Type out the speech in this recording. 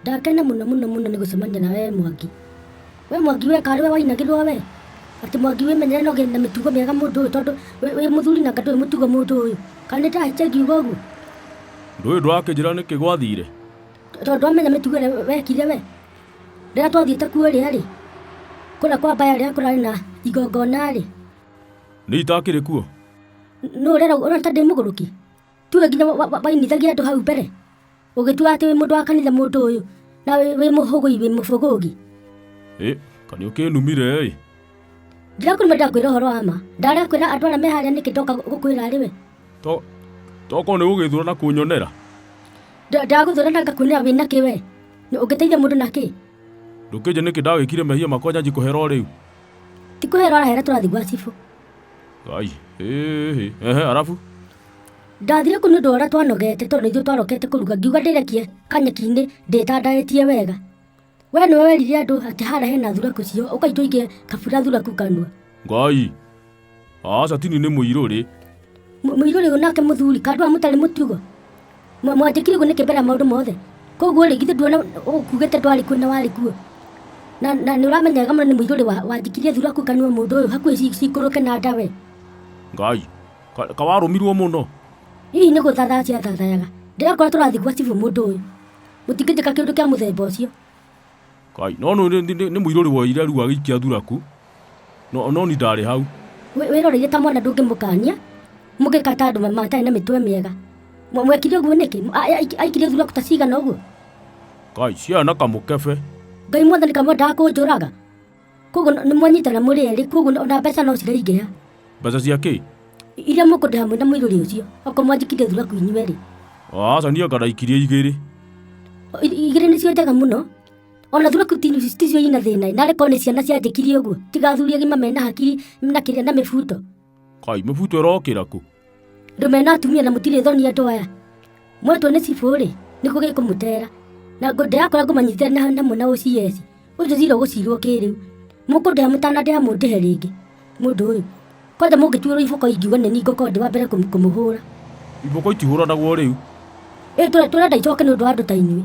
Ndakena mũno mũno mũno nĩ gũcemania na we Mwangi. We Mwangi we karĩ we wainagĩrwo we? Atĩ Mwangi wĩmenyerere na ũgĩe na mĩtugo mĩega mũndũ ũyũ tondũ wĩ mũthuri na anga ndũrĩ mũtugo mũndũ ũyũ. Kana nĩ ndahĩtia ngiuga ũguo? Ndũĩ ndũrakĩnjĩra nĩkĩ gwathire? Tondũ ndwamenya mĩtugo ĩrĩa wekire we. Rĩrĩa twathiĩte kuo rĩa rĩ, kũrĩa kwa Mbaya rĩrĩa kũrarĩ na igongona rĩ. Niĩ itakĩrĩ kuo? Nũ ũrera ũrona ta ndĩ mũgũrũki? Tiwe nginya wainithagia andũ hau mbere? Ũgĩtua atĩ wĩ mũndũ wa kanitha mũndũ ũyũ na wĩ mũhũgũi wĩ mũbũgũgi. Ĩ, ka nĩ ũkĩnumire ĩ. Ndirakũruma ndakwĩra ũhoro wa ma. Ndarega kwĩra andũ arĩa me harĩa nĩkĩ ndoka gũkwĩra arĩ we. To tokorwo nĩ gũgĩthũra na kũnyonera. Ndagũthũra na ngakuonera wĩ nakĩ we? Ũngĩteithia mũndũ nakĩ? Ndũkĩnjĩre nĩkĩ ndagĩkire mehia makwa nyanji kũhera o rĩu. Ti kũhera ũrahera tũrathiĩ gwa cibũ. Ngai, ĩhĩ, ehe, arabu? Ndathire kũu nĩ ũndũ wa ũrĩa twanogete tondũ nĩ ithuĩ twarokete kũruga ngiuga ndĩrekie kanyeki-inĩ ndĩtandaĩtie wega. We nĩwe werire andũ atĩ harĩa hena thuraku cio ũkai tũikie kabura thuraku kanua. Ngai, aca tini nĩ mũirũrĩ. Mũirũrĩ ũyũ nake mũthuri kandũ aya mũtarĩ mũtugo. Mwanjĩkire ũguo nĩkĩ mbere ya maũndũ mothe? Koguo rĩ githĩ nduona ũkugĩte ndwarĩ kuo na warĩ kuo? Na na nĩ ũramenya wega mũno nĩ mũirũrĩ wanjikirie thuraku kanua mũndũ ũyũ hakuhĩ cikũrũke na nda we. Ngai, kawarũmirwo mũno. Hihi nĩ gũthathaa ciathathayaga. Ndĩrakora tũrathiĩ gwa cibũ mũndũ ũyũ. Mũtingĩnjĩka kĩũndũ kĩa mũthemba ũcio. Kai, no nĩ mũirũrĩ woire rĩu agĩikia thuraku. No no ni ndarĩ hau. Wĩroreire ta mwana ndũngĩmũkania. Mũgĩka ta andũ matarĩ na mĩtwe mĩega. Mwekire ũguo nĩkĩ? Aikirie thuraku ta cigana ũguo? Kai, ciana kamũkebe. Ngai mwathani kamwendaga kũnjũraga. Koguo nĩ mwanyitana mũrĩ erĩ, koguo ona mbeca no ciraingĩha. Mbeca cia kĩ? Iria mũkũndĩha mwĩ na mũirũrĩ ũcio, okorwo mwanjikirie thuraku inyuĩ erĩ. Aca niĩ anga ndaikirie igĩrĩ. Igĩrĩ nĩcio njega mũno. Ona thuraku ticio ina thĩna, narĩ korwo nĩ ciana cianjĩkirie ũguo. Tiga athuri agima mena hakiri na kĩrĩa na mĩbuto. Kai, mĩbuto ĩrokĩra kũ? Andũ mena atumia na mũtirĩ thoni andũ aya. Mwetwo nĩ cibũ rĩ, nĩkũ gĩkũmũtera. Na ndĩrakora ngũmanyitithania hamwe na OCS. Ũcio cira ũgũcirwo kĩrĩu. Mũkũndĩha mũtanandĩha mũndĩhe rĩngĩ. Mũndũ ũyũ. Kwanja mũngĩtuĩrwo iboko ingiuga nĩ niĩ ngũkorwo ndĩ wa mbere kũmũhũra. Iboko itihũranagwo rĩu. Ĩ tũrenda icoke nĩ ũndũ wa andũ ta inyuĩ.